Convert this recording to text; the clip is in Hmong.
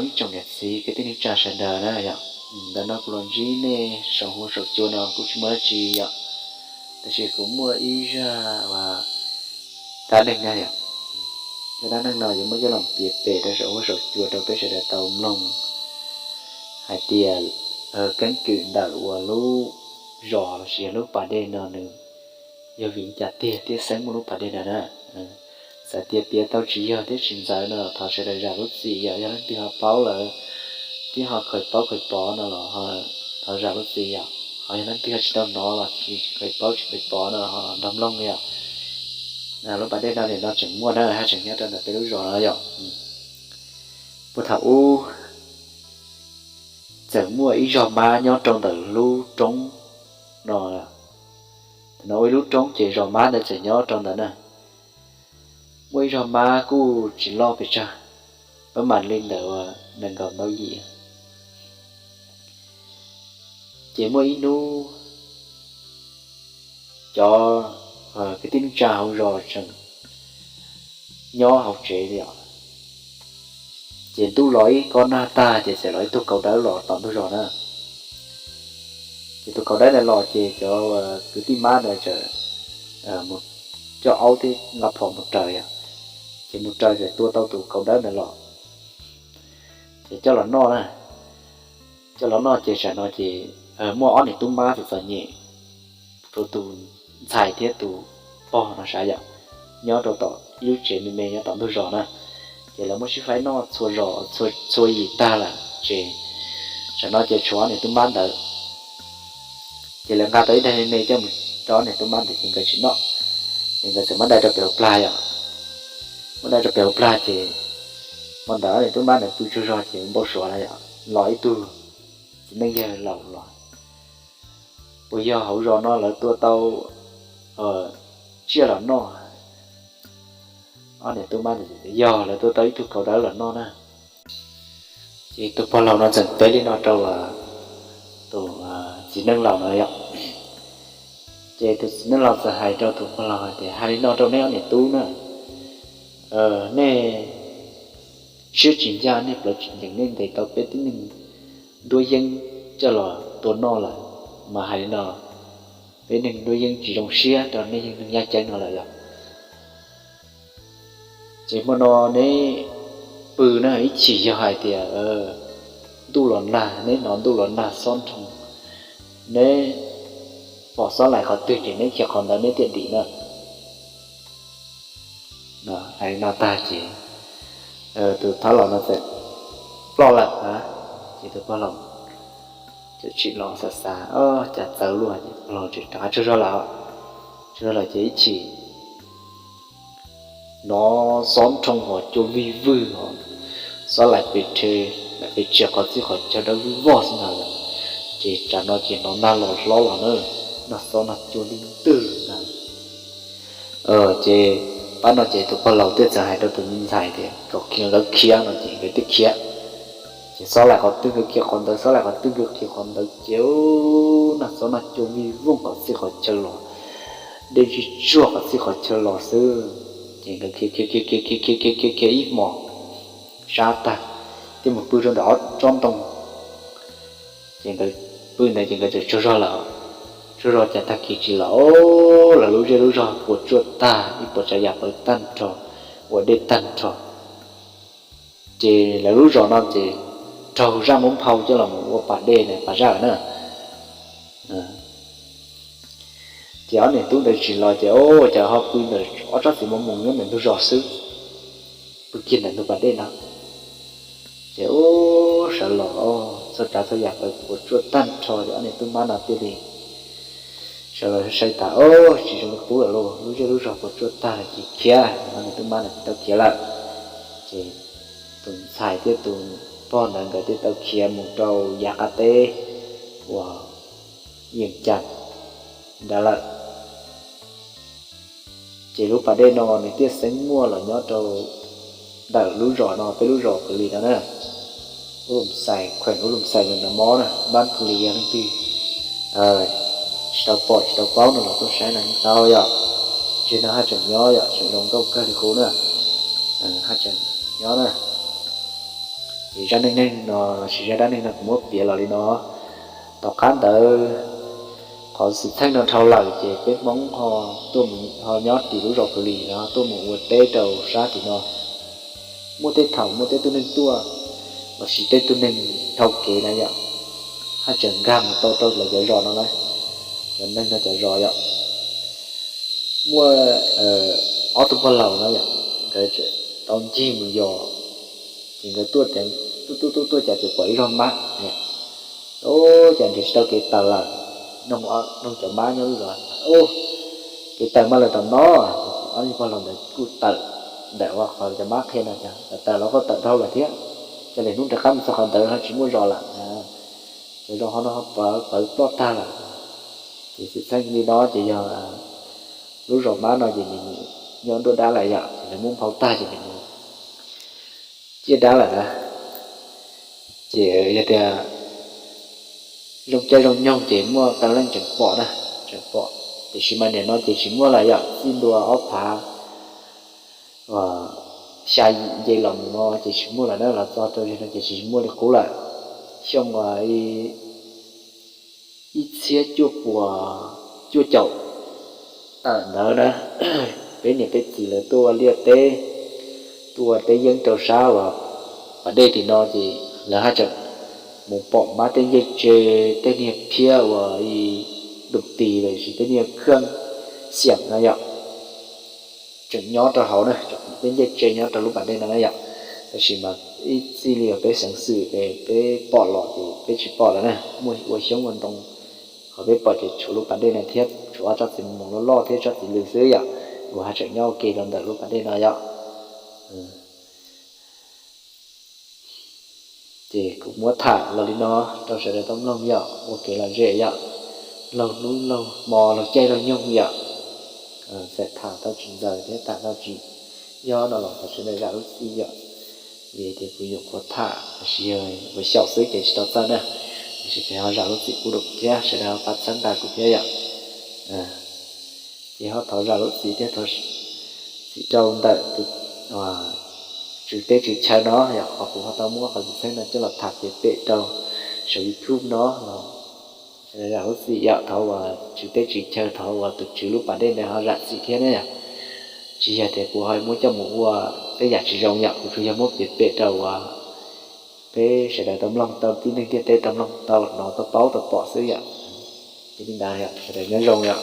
Ib tsoom niam txiv kwv tij neej tsa sawv daws na yom, ntawm no kuv los ntsib nej saum huab saum cua no kuj tsis muaj dab tsi yom, tab sis kuv muaj ib zaj uas dab neeg na yom. Zaj dab neeg no yuav muab coj los piav pem rau saum huab saum cua rau peb sawv daws tau mloog hais tias keeb kwm ntawm uas lub zos los sis yog lub pas dej no nws yog vim li cas tiag thiaj xeeb muaj lub pas dej no na. Txawm tias piav tau tsis yog thiab tsis ntxaws no los thov sawv daws zam lub txim yom, yog leej twg ho paub lawm thiab ho khaws paub khaws pov no los thov zam lub txim yom, ho yog leej twg ho tsis tau hnov los tsis khaws paub tsis khaws pov no ho nrog mloog yom. Lub pas dej no nim no tseem muaj na, haj tseem nyob rau ntawm peb lub zos no yom. Puag thaum ub txawm muaj ib zog mab nyob rau ntawm lub roob no. Thaum no ua ib lub roob ces zos mab ntawd txawm nyob rau ntawd na. Muaj ib zog mab kuj tsis loj pes tsawg, pab mam li ntawm uas nees nkaum ntau yim. Ces muaj ib hnub cov kwv tij neej tsa hauv zos tseem nyob hauv tsev li os. Ces ntuj los ib kob nag tag ces txawm los ib tug kaus dawb los tom ntug zos na. Ces tus kaus dawb ntawd los ces cov kwv tij mab ntawd txawm mus coj aub thiab nqa phom mus raws yom. Ces mus raws txawm tua tau tus kaus dawb ntawd los. Ces coj los noj na. Coj los noj ces tsam no ces muaj ob niam tub mab txom txom nyem, rau tus ntxhais thiab tus pog no sav yom, nyob rau tom ib lub tsev me me nyob tom ntug zos na. Ces lawv muab sib faib noj txhua zos txhua yim tag lawm ces tsam no ces tshuav ob niam tub mab ntawd. Ces lawv nqa tau ib daig me me coj mus rau ob niam tub mab ntawd ces nkawd tsis noj, ces nkawd txawm muab dai rau pem hauv plag yom. Muab dai rau pem hauv plag ces hmo ntawd ob niam tub mab ntawd pw tsaug zog ces npau suav los yom, los ib tug txiv neej yawg laus los, uas yog hauv zos no lawv tua tau tsiaj los noj. Ob niam tub mab ntawd yog lawv tua tau ib tug kaus dawb los noj na. Ces tus pog laus no txawm teb li no rau tus txiv neej laus no yom. Ces tus txiv neej laus txawm hais rau tus pog laus hais tias, hais li no rau neb ob niam tub na, nej siab tsis ncaj, nej plawv tsis ncees, nej ntes tau peb tib neeg nruab yeeb coj los tua noj lawm, mas hais li no, peb neeg nruab yeeb tsis zoo siab rau nej neeg yaj ceeb no lawm yom. Ces hmo no neb pw na, ib chim yog hais tias ntuj los nag, neb hnov ntuj los nag xob nroo, neb pom xob laim qhov twg ces neb khiav qhov ntawd neb thiaj dim na. Hais li no tag ces tus thab laus no txawm ploj lawm. Ces tus pog laus txawm tsim los xav xav, cas txawv luaj, ces pog laus tseem rov qab tsaug zog lawm. Tsaug zog lawm ces ib chim hnov xob nroo hos cua vig vwg hos xob laim pes rhe, laim pes tsia qhov txhia qhov chaw dawb vog xwb ntag lawm. Ces tsam no ces hnov nag los hlob los na, nag xob nag cua lig ntwg ntag. Ces pab no ces tus pog laus thiaj txawm hais rau tus me ntxhais tias kom nkawd khiav no ces nkawd thiaj khiav. Ces xob laim qhov twg nkawd khiav qhov ntawd, xob laim qhov twg nkawd khiav qhov ntawd ces nag xob nag cua vig vooj qhov txhia qhov chaw los, dej ntsig tsuag qhov txhia qhov chaw los xwb. Ces nkawd khiav khiav khiav khiav khiav khiav khiav khiav ib hmos sab tag, thiaj mus pw rau ntawm ob tsob ntoo. Ces nkawd pw ntawd ces nkawd txawm tsaug zog lawm. Tsaug zog cas tag kis tsis los, lawv lub zej lub zog puas tsuaj tag, ib puas tsav yam pawv tag nrho, ua dej tag nrho. Ces lawv lub zos no ces raug zaj muab nphau coj los mus ua pas dej na, pas zaj lawm na. Ces ob niam tub ntawd tsis los ces ua cas ho pw ntawm ob tsob txiv mus mus nyob ntawm ntug zos xwb, pw kiag ntawm ntug pas dej no. Ces ua sawv los txhua tsav txhua yam pawv puas tsuaj tag nrho ces ob niam tub mab no thiaj li sawv los sai tas, tsis zoo li qub lawm lauj, lub zej lub zog puas tsuaj tag lawm ces khiav. Ob niam tub mab no tsis tau khiav lawm. Ces tus ntxhais thiab tus pog ntawd nkawd thiaj tau khiav mus rau yav qab teb uas yeej cas ntawd lawm. Ces lub pas dej no nws thiaj xeeb muaj los nyob rau ntawm lub zos no, peb lub zos Kuj Lis no na. Ub Lum Xais, khuem Ub Lum Xais, nws no mob na, npab Kuj Lis yog leej twg tsis tau pom tsis tau paub no los tuaj saib no yeej tau yom. Tsev no haj tseem nyob yom, tseem zoo nkauj kawg li qub na. Haj tseem nyob na. Ces zaj neej neeg no, los sis zaj dab neeg no kuv muab piav los li no. Tom qab ntawd, qhov xwm txheej no dhau lawm ces peb Hmoob ho tuaj mus ho nyob tim lub zos Phu Lis no tuaj mus ua teb rau sab tim no. Muaj tej thaum muaj tej tug neeg tuaj, los sis tej tug neeg dhau kev na yom, haj tseem nkag mus tau rau lawv cov zos no na, cov neeg no cov zos yom. Muaj ob tug pog laus no yom, nkawd tau ncig mus yos, ces nkawd tuaj, tuaj tuaj tuaj tuaj cas txawm pom ib zog mab, ua cas nrhiav tsis tau kev tawm lawm. Noog cov mab nyob lub zos, ua, kev tawm mab lawm tom no. Ob tug pog laus ntawd kuj tawm ntawm qhov cov mab qhia no, tawm los kuj tawm dhau lawm thiab. Cia li hnub rov qab mus txog qhov ntawd ho tsis muaj zos lawm, cov zos ho no pawv ploj tag lawm. Ces xwm txheej li no ces yog lub zos mab no ces nws nyob nruab dab lawm yom, ces lawv muab nphau tag ces nws mus ciaj dab lawm na. Ces yog tias zoo caij zoo nyoog ces muaj qee leej tseem pom na, tseem pom, tiam sis mas nim no ces tsis muaj lawm yom, txij ntua ob phav xya nce los mus no ces tsis muaj lawm na, los txog rau zaum no ces tsis muaj li qub lawm. Xyoo uas ib txhiab cuaj puas cuaj caum tawm ntawd na, peb niam peb txiv lawv tuaj ua liaj teb, tuaj ua teb yeeb rau sab uas pas dej tim no ces lawv haj tseem mus pom mab tej ncej tse, tej niag phiab uas ib dum tis los sis tej niag khab xiam no yom, tseem nyob rau hauv na, tej ncej tse nyob rau lub pas dej no na yom. Tab sis mas ib txij li uas peb xeev xwm peb pom los ces peb tsis pom lawm na, muaj ua xyoob ua ntoo, qhov peb pom ces tshuav lub pas dej no thiab tshuav ob tsob txiv moos loj loj thiab tsob txiv lws xwb yom, uas haj tseem nyob ua ke rau ntawm lub pas dej no yom. Ces kuv muab tham los li no rau sawv daws tau mloog yom, ua kev lom zem yom, laug hnub laug hmo laug caij laug nyoog yom, txawm tham tau tsis ntxaws thiab tham tau tsis yog no los thov sawv daws zam lub txim yom, vim tias kuv nyuam qhuav tham los sis yog kuv xyaum xwb ces tsis tau txawj na, tiam sis thov ho zam lub txim pub rau kuv thiab sawv daws ho pab txhawb nqa kuv thiab yom. Ces ho thov zam lub txim thiab thov txim rau ntawm tus tswv teb tswv chaw no yom, qhov kuv ho tau muab qhov xwm txheej no coj los tham piav pem rau saum YouTube no los sawv daws zam lub txim yom, thov uas tswv teb tswv chaw, thov uas tus tswv lub pas dej ntawd ho zam txim thiab ne yom. Tsis yog tias kuv ho muab coj mus ua tej yam tsis zoo yom, kuv tsuas yog muab piav pem rau uas peb sawv daws tau mloog, tau tib neeg ntiaj teb tau mloog tau hnov tau paub tau pom xwb yom. Ces li ntawd yom, sawv daws nyob zoo yom.